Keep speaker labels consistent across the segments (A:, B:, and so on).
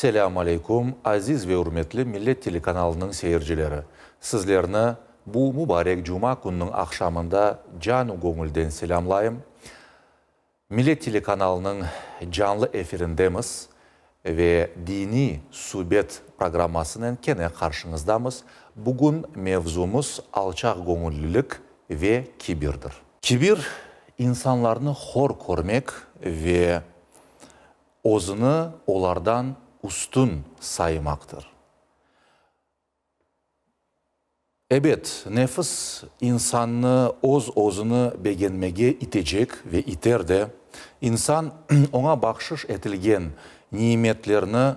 A: Selâm aleyküm, aziz ve ürmetli Millet telekanalınıñ seyircileri! Sizlerni bu mubarek cuma kününiñ aqşamında canu göñülden selâmlayım. Millet telekanalınıñ canlı efirindemiz ve Diniy subet programmasınen kene qarşıñızdamız. Bugün mevzumız alçaq göñüllilik ve kibirdir. Kibir, insanlarnı hor körmek ve özüni olardan üstün saymaqtır. Ebet, nefis insannı öz-özüni begenmege itecek ve iter de. İnsan oña bahşış etilgen nimetlerni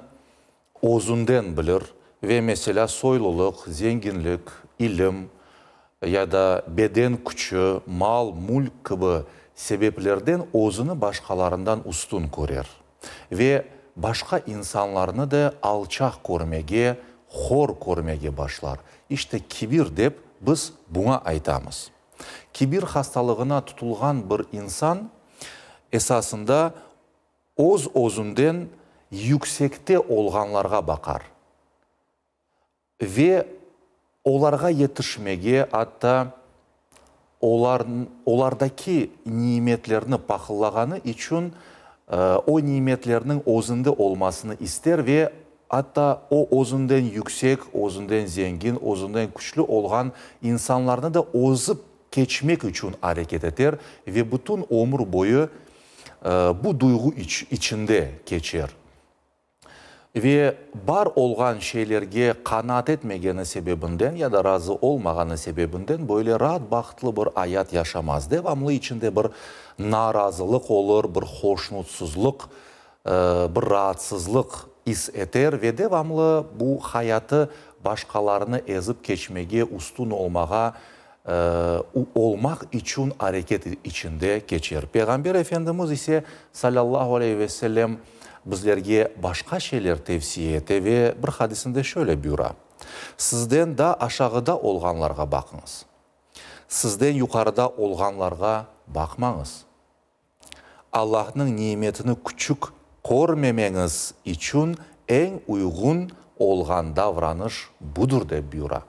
A: özünden bilir ve, meselâ, soylulıq, zenginlik, ilim ya da beden küçü, mal, mülk kibi sebeplerden özüni başqalarından üstün körer ve başqa insanlarnı da alçaq körmege, hor körmege başlar. İşte, kibir dep biz buña aytamız. Kibir hastalığına tutulğan bir insan esasında öz-özünden yüksekte olğanlarğa baqar ve olarğa yetişmege, atta olardaki nimetlerni pahıllağanı içün o nimetlerniñ özünde olmasını ister ve atta o özünden yüksek, özünden zengin, özünden küçlü olğan insanlarnı da ozıp keçmek içün areket eter ve bütün ömür boyu bu duyğu içinde keçer. Ve bar olğan şeylerge qanaat etmegeni sebebinden ya da razı olmağanı sebebinden böyle raat, bahtlı bir ayat yaşamaz. Devamlı içinde bir narazılıq olur, bir hoşnutsızlıq, bir raatsızlıq is eter ve devamlı bu hayatı başqalarını ezip keçmege, üstün olmağa, olmaq içün areket içinde keçer. Peyğamber Efendimiz ise, salâllahu aleyhi ve sellem, bizlerge başqa şeyler tevsiye ete ve bir hadisinde şöyle buyura, Sizden daa aşağıda olğanlarğa baqıñız. Sizden yuqarıda olğanlarğa baqmañız. Allahnıñ nimetini küçük körmemeñiz içün eñ uyğun olğan davranış budur, dep buyura.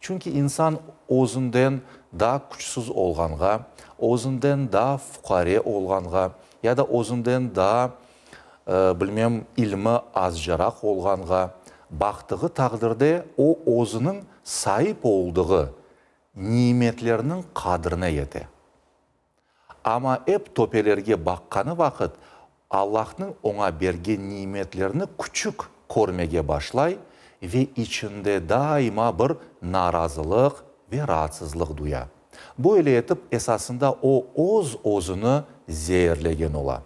A: Çünki insan özünden daa küçsüz olğanğa, özünden daa fuqare olğanğa ya da özünden daa, bilmem, ilmi azcaraq olğanğa baqtığı taqdirde o özüniñ saip oldığı nimetlerniñ qadrine yete. Amma ep töpelerge baqqanı vaqıt, Allahnıñ oña bergen nimetlerini küçük körmege başlay ve içinde daima bir narazılıq ve raatsızlıq duya. Böyle etip, esasında o öz-özüni zeerlegen ola.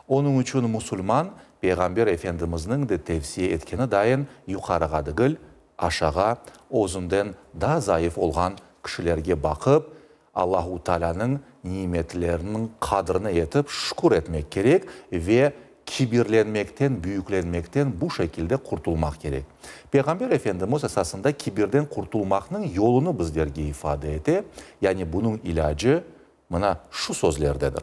A: Onıñ içün musulman, Peyğamber Efendimizniñ de tevsiye etkeni dayın yuqarığa degil, aşağa, özünden daa zayıf olğan kişilerge baqıp, Allahu Taalânıñ nimetleriniñ qadrini etip şükür etmek kerek ve kibirlenmekten, büyüklenmekten bu şekilde qurtulmaq kerek. Peyğamber Efendimiz esasında kibirden qurtulmaqnıñ yolunı bizlerge ifade ete, yani bunıñ ilâcı mına şu sözlerdedir.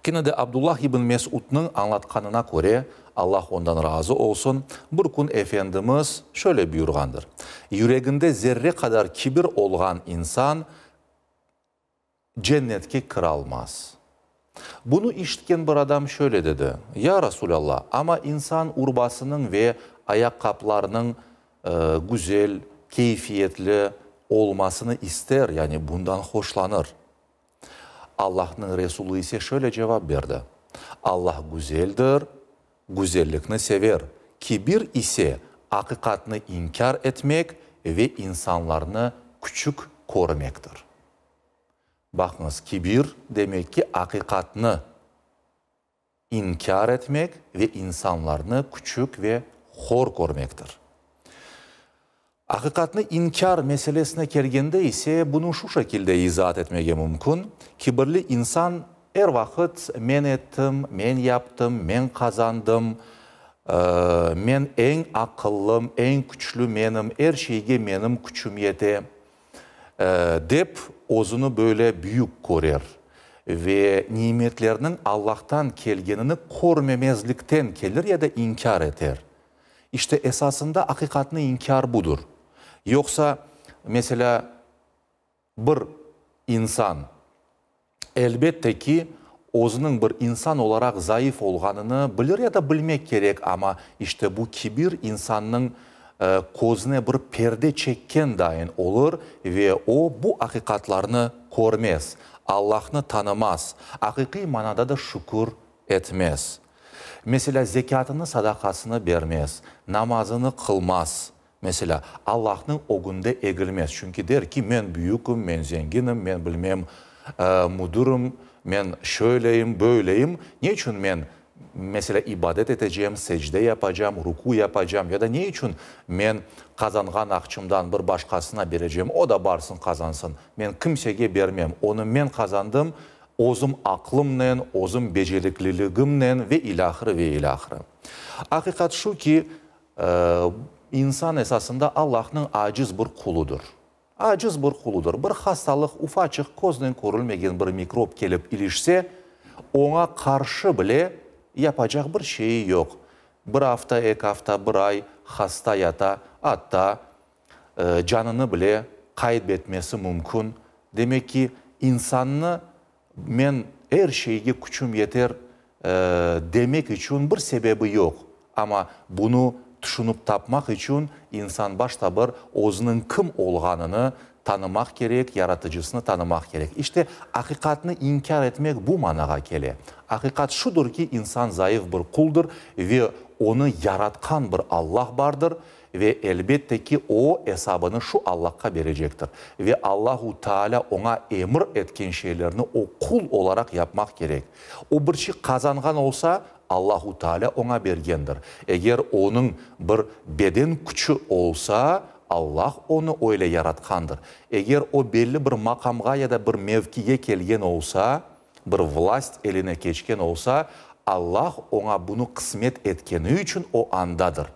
A: Kene de Abdullah ibn Mesudnıñ añlatqanına köre, Allah ondan razı olsun, bir kün Efendimiz şöyle buyurğandır, Yüreginde zerre qadar kibir olğan insan cennetke kiralmaz. Bunı işitken bir adam şöyle dedi, Ya Resulallah, amma insan urbasınıñ ve ayaqqaplarınıñ güzel, keyfiyetli olmasını ister, yani bundan hoşlanır. Allahnıñ Resulü ise şöyle cevap berdi, Allah güzeldir, güzellikni sever, kibir ise aqiqatnı inkâr etmek ve insanlarnı küçük körmektir. Baqıñız, kibir, demek ki, aqiqatnı inkâr etmek ve insanlarnı küçük ve hor körmektir. Aqiqatnı inkâr meselesine kelgende ise, bunı şu şekilde izaat etmege mümkün, kibirli insan er vaqıt men ettim, men yaptım, men qazandım, men eñ aqıllım, eñ küçlü menim, er şeyge menim küçüm yete, dep özüni böyle büyük körer. Ve nimetlerniñ Allahtan kelgenini körmemezlikten kelir ya da inkâr eter. İşte, esasında aqiqatnı inkâr budır. Yoqsa, meselâ, bir insan, elbette ki, özüniñ bir insan olaraq zayıf olğanını bilir ya da bilmek kerek, amma işte bu kibir insannıñ közüne bir perde çekken dayın olur ve o bu aqiqatlarnı körmez, Allahnı tanımaz, aqiqiy manada da şükür etmez. Meselâ, zekâtını, sadaqasını bermez, namazını qılmaz, meselâ, Allahnıñ ögünde egilmez, çünki der ki, men büyüküm, men zenginim, men bilmem müdürüm, men şöyleyim, böyleyim, ne içün men, meselâ, ibadet etecem, secde yapacam, ruku yapacam, ya da ne içün men qazanğan aqçımdan bir başqasına berecem, o da barsın qazansın, men kimsege bermem, onı men qazandım, Özüm aqlımnen, özüm becerikliligimnen ve ilâhre, ve ilâhre. Aqiqat şu ki, insan esasında Allahnıñ aciz bir quludır. Aciz bir quludır. Bir hastalıq, ufaçıq, köznen körülmegen bir mikrop kelip ilişse, oña qarşı bile yapacaq bir şeyi yoq. Bir afta, eki afta, bir ay hasta yata, atta canını bile qayb etmesi mümkün. Demek ki, insannı men er şeyge küçüm yeter demek içün bir sebebi yoq. Amma bunı tüşünip tapmaq içün insan başta bir özüniñ kim olğanını tanımaq kerek, yaratıcısını tanımaq kerek. İşte, aqiqatnı inkâr etmek bu manağa kele. Aqiqat şudur ki, insan zayıf bir quldır ve onı yaratqan bir Allah bardır. Ve, elbette ki, o, esabını şu Allahqa berecektir. Ve Allahu Taalâ oña emir etken şeylerni o, qul olaraq yapmaq kerek. O, bir şey qazanğan olsa, Allahu Taalâ oña bergendir. Eger onıñ bir beden küçü olsa, Allah onı öyle yaratqandır. Eger o, belli bir maqamğa ya da bir mevkige kelgen olsa, bir vlast eline keçken olsa, Allah oña bunı qısmet etkeni içün o andadır.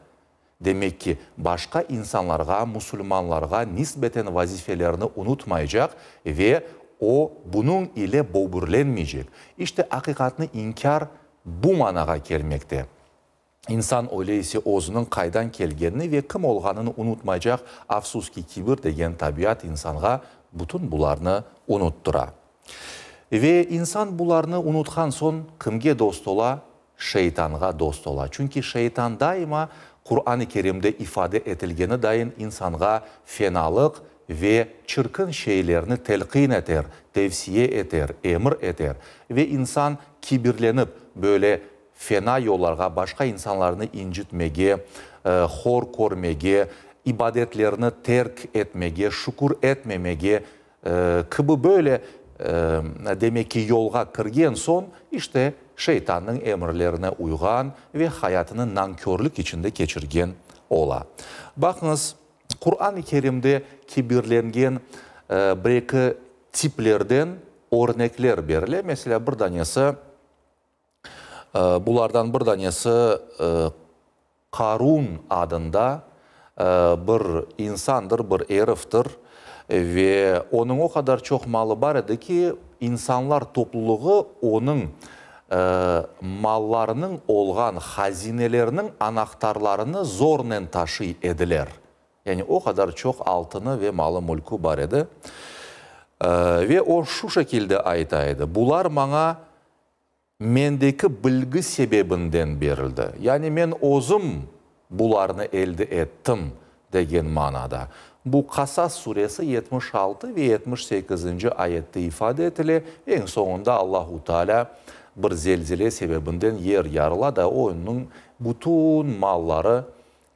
A: Demek ki, başqa insanlarğa, musulmanlarğa nisbeten vazifelerini unutmaycaq ve o, bunıñ ile böbürlenmeycek. İşte, aqiqatnı inkâr bu manağa kelmekte. İnsan öyle ise özüniñ qaydan kelgenini ve kim olğanını unutmaycaq, afsus ki, kibir degen tabiat insanğa bütün bularnı unuttıra. Ve insan bularnı unutqan soñ kimge dost ola? Şeytanğa dost ola. Çünki şeytan daima, Quran-ı Kerimde ifade etilgeni dayın, insanğa fenalıq ve çirkin şeylerni telqin eter, tevsiye eter, emir eter. Ve insan kibirlenip, böyle fena yollarğa, başqa insanlarnı incitmege, hor körmege, ibadetlerni terk etmege, şükür etmemege Kibi böyle, demek ki, yolğa kirgen soñ, işte, şeytannıñ emirlerine uyğan ve hayatını nankörlük içinde keçirgen ola. Baqıñız, Quran-ı Kerimde kibirlengen bir-eki tiplerden örnekler berile. Meselâ, bir danesi, bulardan bir danesi Qarun adında bir insandır, bir eriftir ve onıñ o qadar çoq malı bar edi ki, insanlar toplulığı onıñ mallarınıñ olğan hazineleriniñ anahtarlarını zornen taşıy ediler. Yani o qadar çoq altını ve malı-mülkü bar edi. Ve o şu şekilde ayta edi, Bular maña Mendeki bilgi sebebinden berildi, yani men özüm bularnı elde ettim, degen manada. Bu Qasas suresi 76 ve 78-nci ayette ifade etile, eñ soñunda Allahu Teala bir zelzele sebebinden yer yarıla da onıñ bütün malları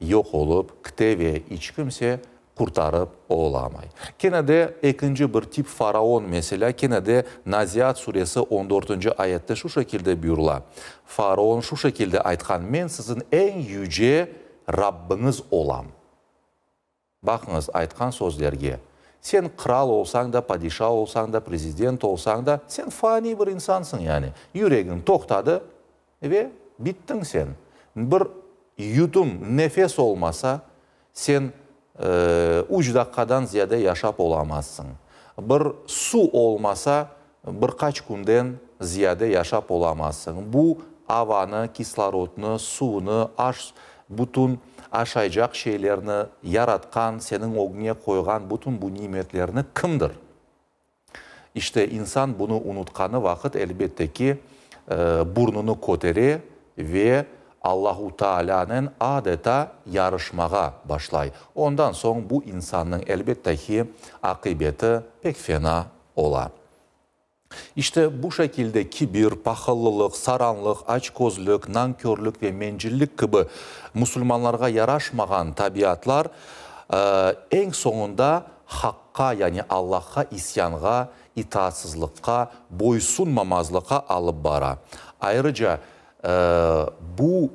A: yoq olıp kite ve iç kimse qurtarıp olamay. Kene de ekinci bir tip faraon, meselâ, kene de Naziat suresi on dörtünci ayette şu şekilde buyurıla, Faraon şu şekilde aytqan, Men siziñ eñ yüce Rabbiñiz olam. Baqıñız aytqan sözlerge. Sen qıral olsañ da, padişa olsañ da, prezident olsañ da, sen faniy bir insansıñ yani. Yüregiñ toqtadı ve bittiñ sen. Bir yutum nefes olmasa, sen üç daqqadan ziyade yaşap olamazsıñ. Bir su olmasa, bir qaç künden ziyade yaşap olamazsıñ. Bu avanı, kislorodnı, suvnı, aş, bütün aşaycaq şeylerni yaratqan, seniñ ögüñe qoyğan bütün bu nimetlerni kimdir? İşte, insan bunı unutqanı vaqıt, elbette ki, burnunı kötere ve Allahu Taalânen adeta yarışmağa başlay. Ondan soñ bu insannıñ, elbette ki, aqibeti pek fena ola. İşte, bu şekilde kibir, pahıllılıq, saranlıq, açközlük, nankörlük ve mencillik kibi musulmanlarğa yaraşmağan tabiatlar eñ soñunda Haqqa, yani Allahqa isyanğa, itaatsızlıqqa, boysunmamazlıqqa alıp bara. Ayrıca, bu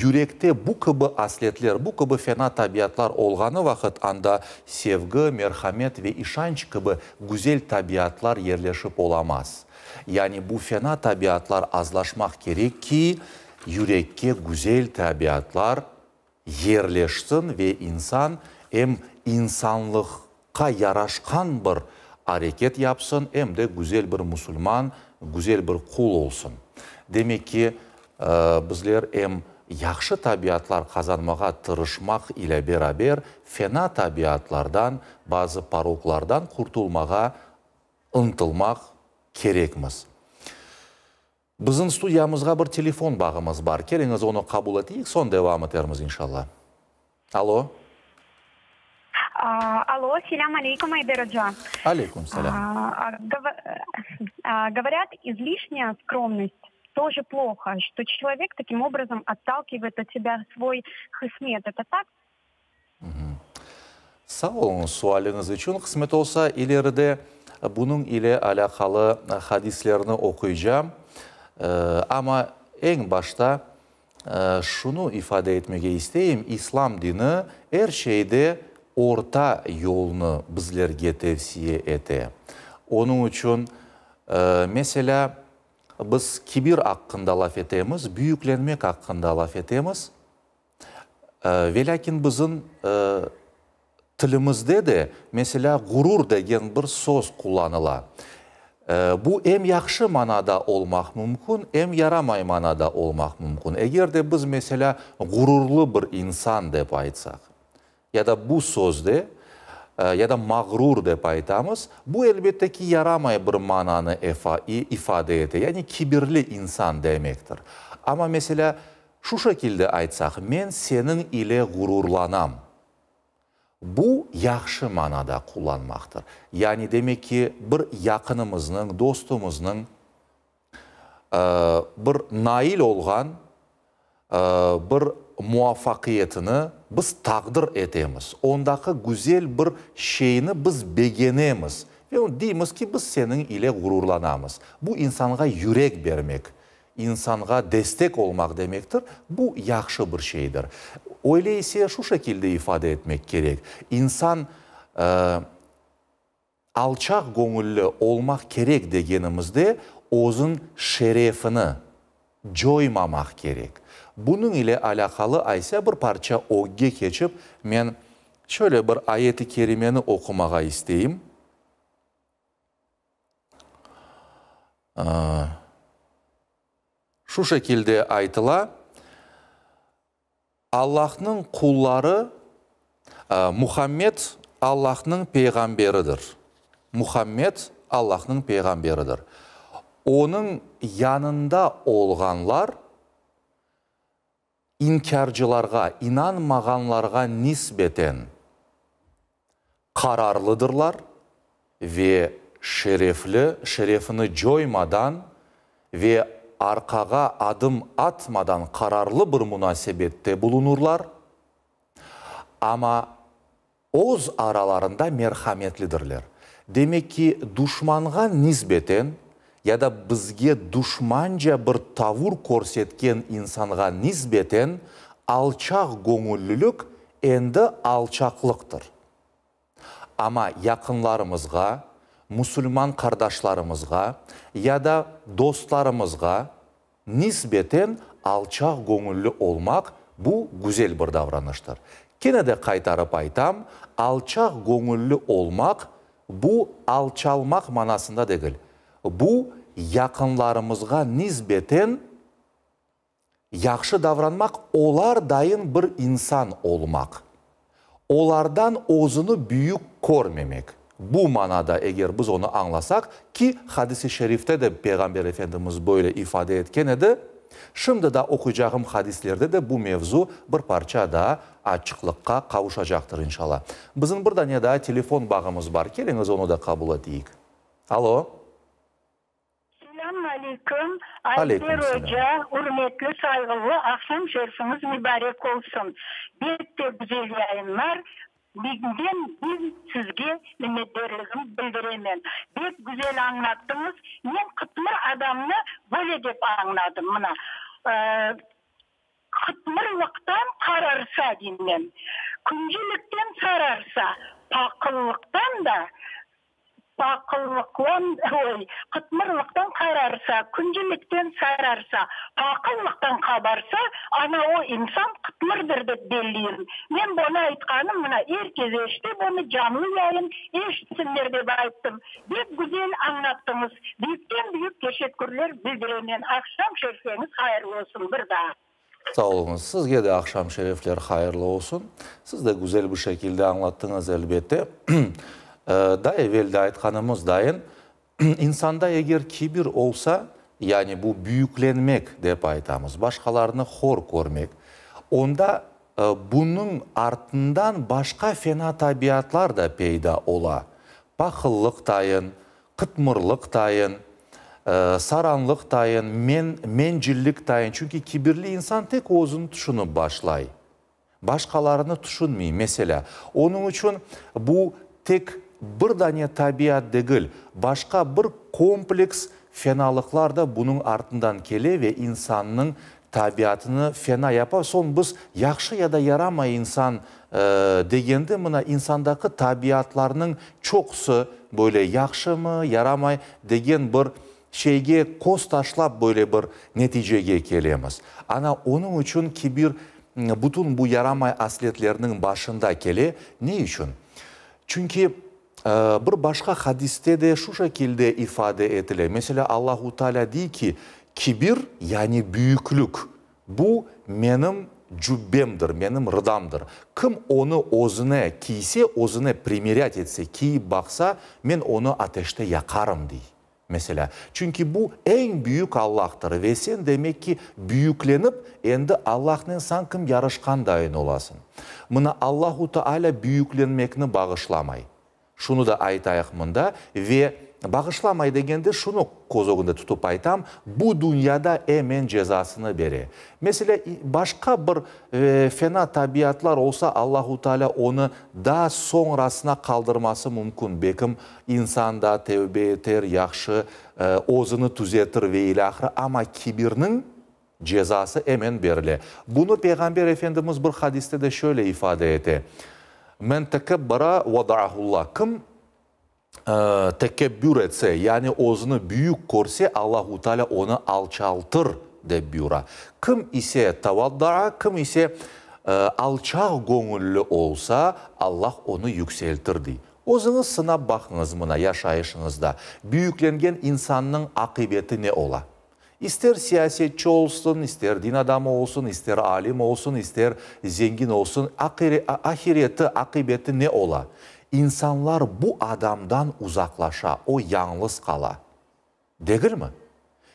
A: yürekte bu kibi asletler, bu kibi fena tabiatlar olğanı vaqıt anda sevgi, merhamet ve işanç kibi güzel tabiatlar yerleşip olamaz. Yani bu fena tabiatlar azlaşmaq kerek ki, yürekke güzel tabiatlar yerleşsin ve insan em insanlıqqa yaraşqan bir areket yapsın, em de güzel bir musulman, güzel bir qul olsun. Demek ki, bizler em yahşı tabiatlar qazanmağa tırışmaq ile beraber fena tabiatlardan, bazı poroklardan qurtulmağa ıntılmaq kerekmiz. Bizim studiyamızğa bir telefon bağımız bar. Keliñiz, onı qabul eteyik, soñ devam etermiz, inşallah. Alo.
B: Alo, selâm aleyküm, Ayder oca.
A: Aleyküm selâm.
B: Говорят, излишняя скромность тоже плохо, что человек таким образом отталкивает от себя свой qısmet. Это так?
A: Sağ oluñız sualiñiz içün. Qısmet olsa, ileride bunıñ ile alâqalı hadislerni oquycam. Amma eñ başta şunı ifade etmege isteyim, İslam dini er şeyde orta yolnı bizlerge tevsiye ete. Onıñ içün, meselâ, biz kibir aqqında laf etemiz, büyüklenmek aqqında laf etemiz. Velâkin bizim tilimizde de, meselâ, ğurur degen bir söz qullanıla. Bu em yahşı manada olmaq mümkün, em yaramay manada olmaq mümkün. Eger de biz, meselâ, ğururlı bir insan dep aytsaq, ya da bu sözde, ya da mağrur dep aytamız, bu, elbette ki, yaramay bir mananı ifade ete, yani kibirli insan demektir. Amma, meselâ, şu şekilde aytsaq, men seniñ ile ğururlanam, bu yahşı manada qullanmaqtır. Yani, demek ki, bir yaqınımıznıñ, dostumıznıñ bir nail olğan bir muvafaqiyetini biz taqdir etemiz, ondaki güzel bir şeyni biz begenemiz ve deymiz ki, biz seniñ ile ğururlanamız. Bu insanğa yürek bermek, insanğa destek olmaq demektir, bu yahşı bir şeydir. Öyle ise şu şekilde ifade etmek kerek, insan Alçaq göñülli olmaq kerek degenimizde özüñ şerefini coymamaq kerek. Bunıñ ile alâqalı aysa bir parça ögge keçip, men şöyle bir ayet-i kerimeni oqumağa isteyim. Şu şekilde aytıla. Allahnıñ qulları, Muhammed Allahnıñ peyğamberidir. Muhammed Allahnıñ peyğamberidir. Onıñ yanında olğanlar inkârcılarğa, inanmağanlarğa nisbeten qararlıdırlar ve şerefli, şerefini coymadan ve arqağa adım atmadan qararlı bir munasebette bulunırlar, amma öz aralarında merhametlidirler. Demek ki, duşmanğa nisbeten ya da bizge duşmanca bir tavur körsetken insanğa nisbeten alçaq göñüllilik endi alçaqlıqtır. Amma yaqınlarımızğa, musulman qardaşlarımızğa ya da dostlarımızğa nisbeten alçaq göñülli olmaq, bu güzel bir davranıştır. Kene de qaytarıp aytam, alçaq göñülli olmaq, bu alçalmaq manasında degil. Bu, yaqınlarımızğa nisbeten yahşı davranmaq, olar dayın bir insan olmaq, olardan özüni büyük körmemek. Bu manada eger biz onı añlasaq, ki hadis-i şerifte de Peyğamber Efendimiz böyle ifade etken edi, şimdi da oquycağım hadislerde de bu mevzu bir parça daa açıqlıqqa qavuşacaqtır, inşalla. Bizim bir dane daa telefon bağımız bar, keliñiz onı da qabul eteyik. Alo.
C: Selâm aleyküm, Ayder oca, ürmetli, sayğılı, aqşam şerifiñiz mübarek olsun. Bek te güzel yayınlar, biñden biñ sizge minnetdarlığım bildiremen. Bek güzel añlattıñız, men qıtmır adamnı böyle dep añladım, mına, Qıtmırlıqtan qararsa, deymen, küncülikten sararsa, paqıllıqtan da, paqıllıqlan, oy, qıtmırlıqtan qararsa, küncülikten sararsa, paqıllıqtan qabarsa, ana o insan qıtmırdır dep belliyim. Men bunı aytqanım, mına, er kez eşite bunı, canlı yayın, eşitsinler dep ayttım. Bek güzel añlattıñız. Büyükten-büyük teşekkürler bildiremen. Aqşam şerifeñiz hayırlı olsun bir daa.
A: Sağ oluñız. Sizge de aqşam şerifler hayırlı olsun. Siz de güzel bir şekilde añlattıñız elbette. Daa evel de aytqanımız dayın, insanda eger kibir olsa, yani bu büyüklenmek dep aytamız, başqalarnı hor körmek, onda Bunıñ artından başqa fena tabiatlar da peyda ola, pahıllıq tayın, qıtmırlıq tayın, saranlıq tayın, men, mencillik tayın, çünki kibirli insan tek özüni tüşünip başlay, başqalarını tüşünmey, meselâ. Onıñ içün bu tek bir dane tabiat degil, başqa bir kompleks fenalıqlar da bunıñ artından kele ve insannıñ Tabiatını fena yapa, soñ biz yahşı ya da yaramay insan degende, mına, insandaki tabiatlarnıñ çoqusı böyle yahşımı, yaramay degen bir şeyge köz taşlap böyle bir neticege kelemiz. Ana, onıñ içün kibir bütün bu yaramay asletlerniñ başında kele. Ne içün? Çünki bir başqa hadiste de şu şekilde ifade etile. Meselâ, Allahu Teala dey ki, Kibir, yani büyüklük, bu menim cübbemdir, menim rıdamdır. Kim onı özüne kiyse, özüne primerât etse, kiyip baqsa, men onı ateşte yaqarım, dey. Meselâ, çünki bu eñ büyük Allahtır ve sen, demek ki, büyüklenip, endi Allahnen sankim yarışqan dayın olasıñ. Mına Allahu Taalâ büyüklenmekni bağışlamay. Şunı da aytayıq mında ve bağışlamay degende şunı köz ögünde tutıp aytam, bu dünyada emen cezasını bere. Meselâ, başqa bir fena tabiatlar olsa, Allahu Taalâ onı daa soñrasına qaldırması mümkün, bekim insan da tevbe eter, yahşı, özüni tüzetir ve ilâhre, amma kibirniñ cezası emen berile. Bunı Peyğamber Efendimiz bir hadiste de şöyle ifade ete, Men tekebbera vada'ahullah, kim tekebbür etse, yani özüni büyük körse, Allahu Teala onı alçaltır, dep buyura. Kim ise tavaddaa, kim ise alçaq göñülli olsa, Allah onı yükseltir, dey. Özüñiz sınap baqıñız mına yaşayışıñızda, büyüklengen insannıñ aqibeti ne ola? İster siyasetçi olsun, ister din adamı olsun, ister alim olsun, ister zengin olsun, ahireti, aqibeti ne ola? İnsanlar bu adamdan uzaqlaşa, o yañlız qala. Degilmi?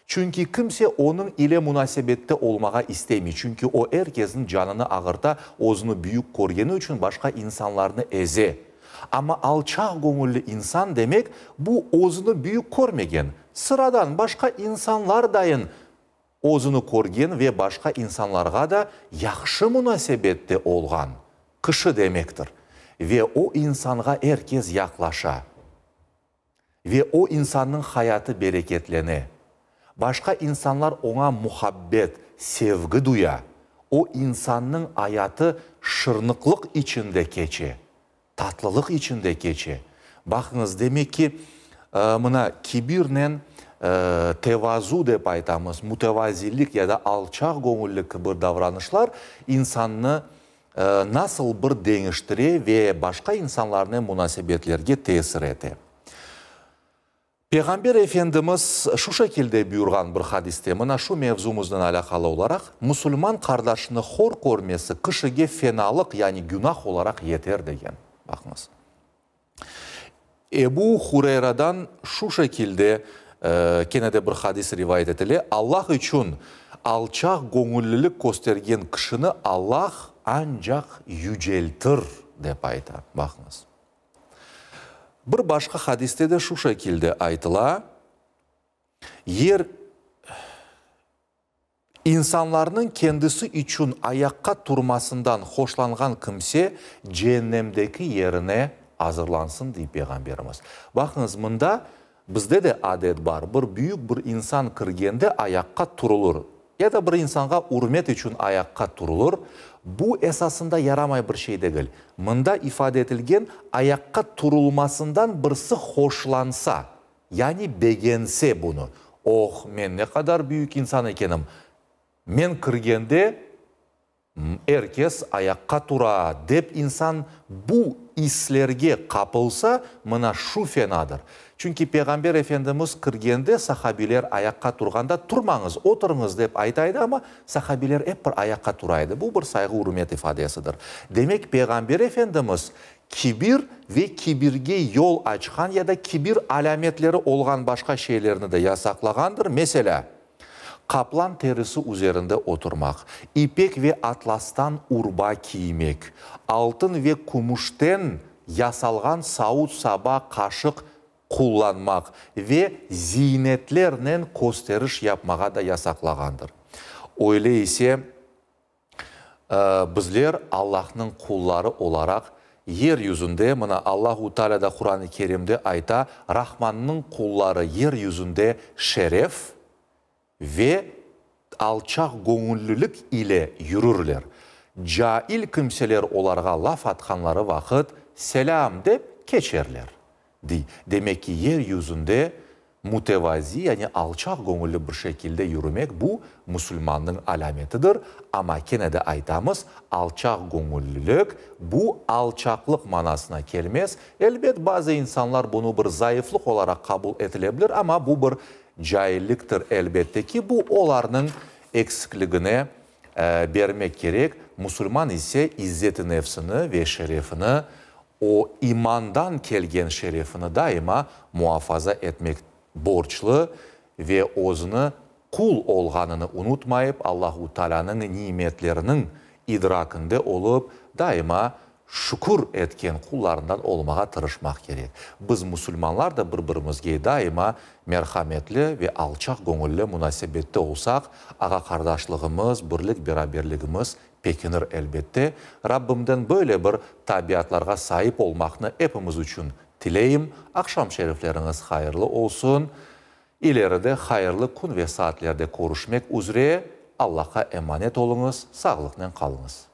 A: Çünki kimse onıñ ile munasebette olmağa istemey, çünki o er kesniñ canını ağırta, özüni büyük körgeni içün başqa insanlarnı eze. Amma alçaq göñülli insan demek, bu özüni büyük körmegen, sıradan başqa insanlardayın özüni körgen ve başqa insanlarğa da yahşı munasebette olğan kişi demektir. Ve o insanğa er kes yaqlaşa. Ve o insannıñ hayatı bereketlene. Başqa insanlar oña muhabbet, sevgi duya. O insannıñ ayatı şırnıqlıq içinde keçe, tatlılıq içinde keçe. Baqıñız, demek ki, mına, kibirnen tevazu dep aytamız, mütevazilik ya da alçaqgöñüllik kibi davranışlar insannı nasıl bir deñiştire ve başqa insanlarnen munasebetlerge tesir ete. Peyğamber Efendimiz şu şekilde buyurğan bir hadiste, mına şu mevzumıznen alâqalı olaraq, Musulman qardaşını hor körmesi kişige fenalıq, yani günah olaraq yeter degen. Baqıñız. Ebu Hureyradan şu şekilde kene de bir hadis rivayet etile, Allah içün alçaq göñüllilik köstergen kişini Allah ancaq yüceltir, dep ayta. Baqıñız. Bir başqa hadiste de şu şekilde aytıla, Yer insanlarnıñ kendisi içün ayaqqa turmasından hoşlanğan kimse ceennemdeki yerine azırlansın, dey Peyğamberimiz. Baqıñız, mında bizde de adet bar, bir büyük bir insan kirgende ayaqqa turulır. Ya da bir insanğa ürmet içün ayaqqa turulır, bu esasında yaramay bir şey degil. Mında ifade etilgen ayaqqa turulmasından birisi hoşlansa, yani begense bunı, Oh, men ne qadar büyük insan ekenim, men kirgende er kes ayaqqa tura, dep insan bu islerge qapılsa, mına şu fenadır. Çünki Peyğamber Efendimiz kirgende, sahabiler ayaqqa turğanda, Turmañız, oturıñız, dep ayta edi, amma sahabiler ep bir ayaqqa tura edi. Bu bir sayğı-ürmet ifadesidir. Demek, Peyğamber Efendimiz kibir ve kibirge yol açqan ya da kibir alâmetleri olğan başqa şeylerni de yasaqlağandır. Meselâ, qaplan terisi üzerinde oturmaq, ipek ve atlastan urba kiymek, altın ve kümüşten yasalğan savut-saba, qaşıq qullanmaq ve ziynetlernen kösteriş yapmağa da yasaqlağandır. Öyle ise, bizler Allahnıñ qulları olaraq yer yüzünde, mına Allahu Teala da Quran-ı Kerimde ayta, Rahmannıñ qulları yer yüzünde şeref ve alçaqgöñüllilik ile yürürler. Cail kimseler olarğa laf atqanları vaqıt, Selâm! dep keçerler. Dey. Demek ki, yer yüzünde mütevazi, yani alçaqgöñülli bir şekilde yürümek, bu, musulmannıñ alâmetidir. Amma kene de aytamız, alçaqgöñüllilik, bu, alçaqlıq manasına kelmez. Elbet, bazı insanlar bunı bir zayıflıq olaraq qabul etilebilir, amma bu bir Cailliktir, elbette ki, bu olarnıñ eksikligine bermek kerek, musulman ise izzet-i nefsini ve şerefini, o imandan kelgen şerefini daima muafaza etmek borçlı ve özüni qul olğanını unutmayıp, Allahu Taalânıñ nimetleriniñ idrakinde olıp, daima şükür etken qullarından olmağa tırışmaq kerek. Biz, musulmanlar da bir-birimizge daima merhametli ve alçaq göñülli munasebette olsaq, ağa-qardaşlığımız, birlik-beraberligimiz pekinir, elbette. Rabbimden böyle bir tabiatlarğa saip olmaqnı epimiz içün tileyim. Aqşam şerifleriñiz hayırlı olsun. İleride hayırlı kün ve saatlerde körüşmek üzre, Allahqa emanet oluñız, sağlıqnen qalıñız.